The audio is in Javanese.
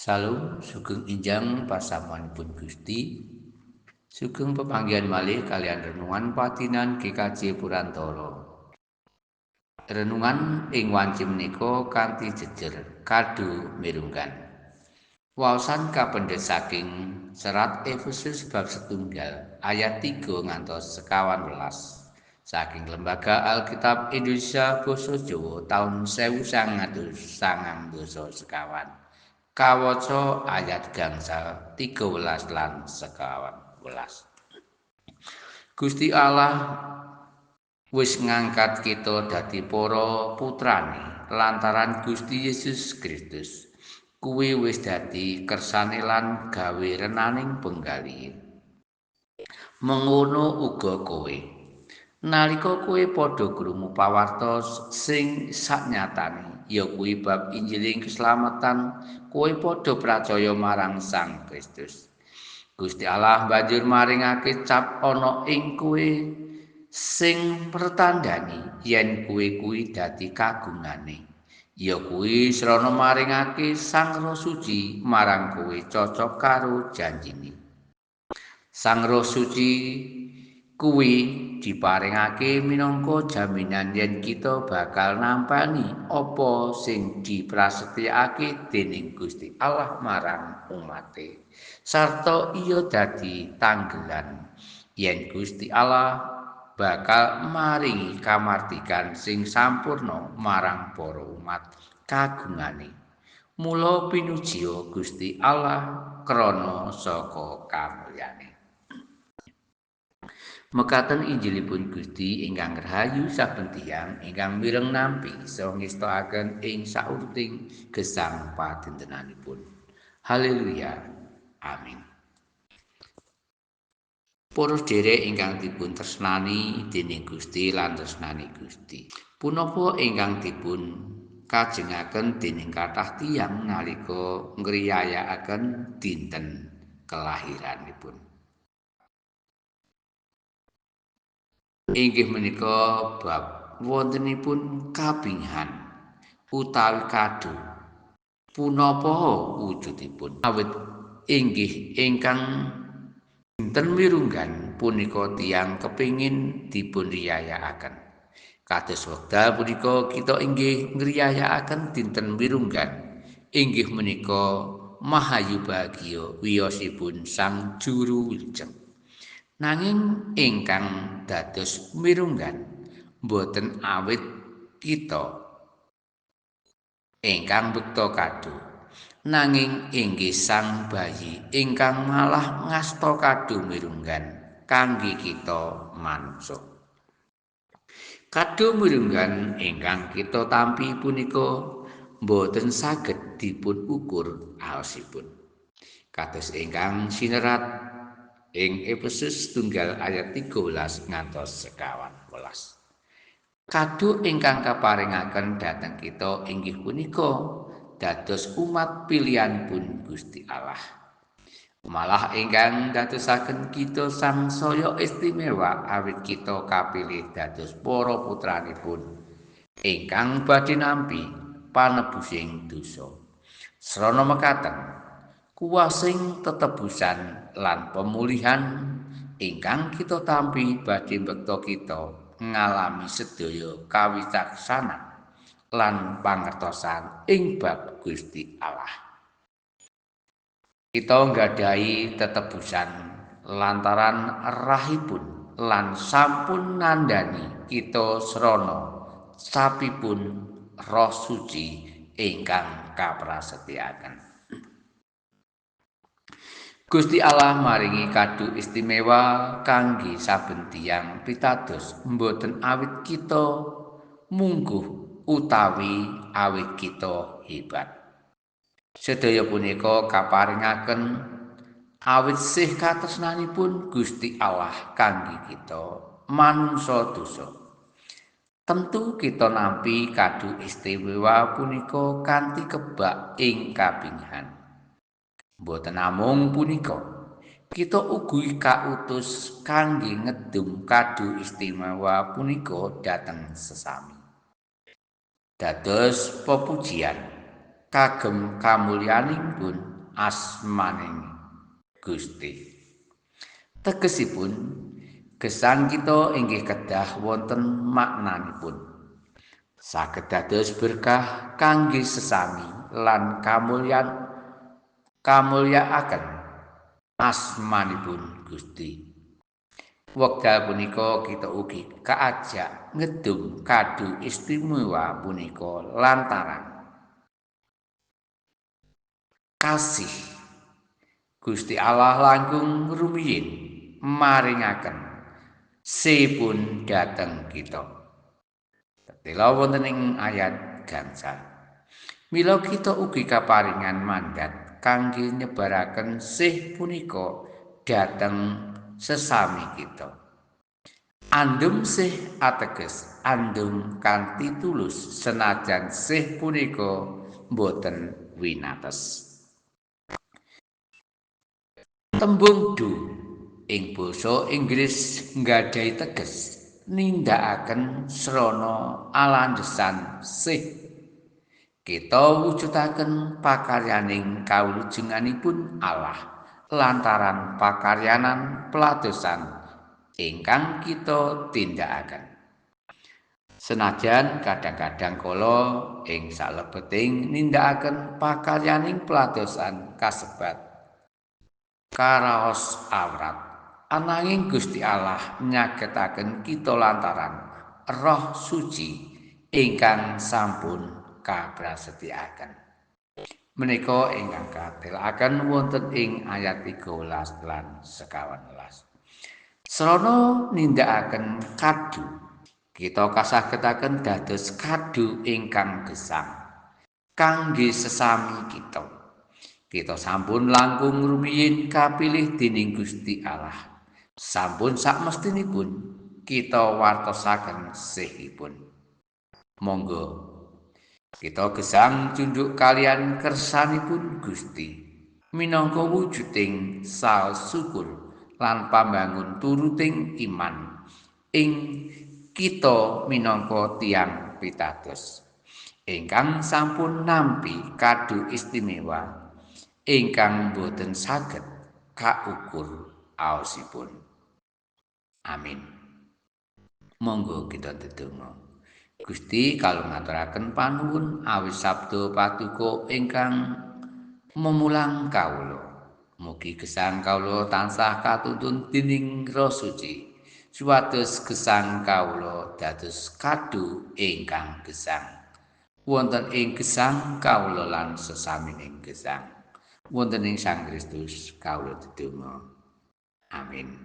Salam sugeng injang pasamuanipun Gusti. Sugeng pepanggihan malih kalian renungan patinan GKJ Purantara. Renungan ing wanci menika kanthi jejer kado mirunggan. Waosan kapendhet saking serat Efesus bab 1 ayat 3 ngantos 15 saking Lembaga Alkitab Indonesia Basa Jawa taun 1994. Kawaca ayat gangsal 13 lan 15. Gusti Allah wis ngangkat kita dadi para putrane lantaran Gusti Yesus Kristus. Kuwi wis dadi kersane lan gawe renaning penggalih. Mengono uga kowe. Nalika kowe padha krungu pawarta sing saknyatane, ya kuwi bab Injiling keselamatan, kowe padha pracaya marang Sang Kristus. Gusti Allah banjur maringake cap ana ing kowe sing pertandani yen kowe kuwi dadi kagungane. Ya kuwi srana maringake Sang Roh Suci marang kowe cocok karo janjine. Sang Roh Suci kuwi diparingake minangka jaminan yen kita bakal nampani apa sing diprasetyakake dening Gusti Allah marang umate. Sarta iya dadi tanggelan yen Gusti Allah bakal maringi kamardikan sing sampurna marang para umat kagungane. Mula pinujiya Gusti Allah krana saka kamulyane. Mekaten Injilipun Gusti ingkang rahayu saben tiyang ingkang mireng nampi saha ngestakaken ing sauruting gesang padintenanipun. Haleluya. Amin. Para sedherek ingkang dipun tresnani dening Gusti lan tresnani Gusti. Punapa ingkang dipun kajengaken dening kathah tiyang nalika ngriyayakaken dinten kelahiranipun? Inggih menika bab wontenipun kabingahan utawi kado punapa wujudipun. Awit inggih ingkang dinten mirunggan punika tiyang kepingin dipun riyayakaken. Kados wekdal punika kita inggih ngriyayakaken dinten mirunggan inggih menika mahayu bahagia wiyosipun Sang Juru Wilujeng. Nanging ingkang dados mirunggan boten awit kita ingkang bekta kado, nanging inggih sang bayi ingkang malah ngasta kado mirunggan kangge kita manungsa. Kado mirunggan ingkang kita tampi punika boten saged dipun ukur aosipun. Kados ingkang sinerat ing Efesus 1 ayat 13 ngantos 15. Kado ingkang kaparingaken dhateng kita inggih punika dados umat pilihanipun Gusti Allah. Malah ingkang dadosaken kita sangsaya istimewa awit kita kapilih dados para putranipun ingkang badhe nampi panebusing dosa. Srana mekaten kuwasing tetebusan lan pemulihan ingkang kita tampi badhe mbekta kita ngalami sedaya kawicaksanan lan pangertosan ing bab Gusti Allah. Kita nggadahi tetebusan lantaran rahipun lan sampun nandhani kita srana capipun Roh Suci ingkang kaprasetyaken. Gusti Allah maringi kado istimewa kangge saben tiyang pitados mboten awit kita mungguh utawi awit kita hebat. Sedaya punika kaparingaken awit sih katresnanipun Gusti Allah kangge kita manungsa dosa. Tentu kita nampi kado istimewa punika kanthi kebak ing kabingahan. Mboten namung punika, kita ugi kautus kangge ngedum kado istimewa punika dhateng sesami. Dados pepujian kagem kamulyaning pun asmaning Gusti. Tegesipun gesang kita inggih kedah wonten maknanipun. Saged dados berkah kangge sesami lan kamulyaaken asmanipun Gusti. Wekdal punika kita ugi kaajak ngedum kadu istimewa punika lantaran kasih Gusti Allah langkung rumiyin maringaken sepun dhateng kita. Tetela wonten ing ayat gangsal. Mila kita ugi kaparingan mandat kangge nyebaraken sih punika dhateng sesami kita. Andum sih ateges andum kanthi tulus senajan sih punika boten winates. Tembung do ing basa Inggris nggadhahi teges nindakaken srana alandhesan sih. Kita wujudaken pakaryaning kawulujenganipun Allah lantaran pakaryanan peladosan ingkang kita tindakaken. Senajan kadang-kadang kala ing salebeting nindakaken pakaryaning peladosan kasebat karaos awrat, ananging Gusti Allah nyagetaken kita lantaran Roh Suci ingkang sampun kaprasetyaken. Menika ingkang katelaken wonten ing ayat 13 lan 15. Srana nindakaken kadu, kita kasagetaken dados kadu ingkang gesang kangge sesami kita. Kita sampun langkung rumiyin kapilih dening Gusti Allah. Sampun sakmestinipun kita wartosaken sihipun. Monggo kita gesang cunduk kalian kersanipun Gusti minangka wujuding saos syukur lan pambangun turuting iman ing kita minangka tiyang pitados ingkang sampun nampi kadu istimewa ingkang boten saged kaukur aosipun. Amin. Monggo kita ndedonga. Gusti kawula ngaturaken panuwun awit sabda paduka ingkang memulang kawula. Mugi gesang kawula tansah katuntun dening Roh Suci supados gesang kawula dados kadu ingkang gesang wonten ing gesang kawula lan sesamining gesang. Wonten ing Sang Kristus kawula dedonga. Amin.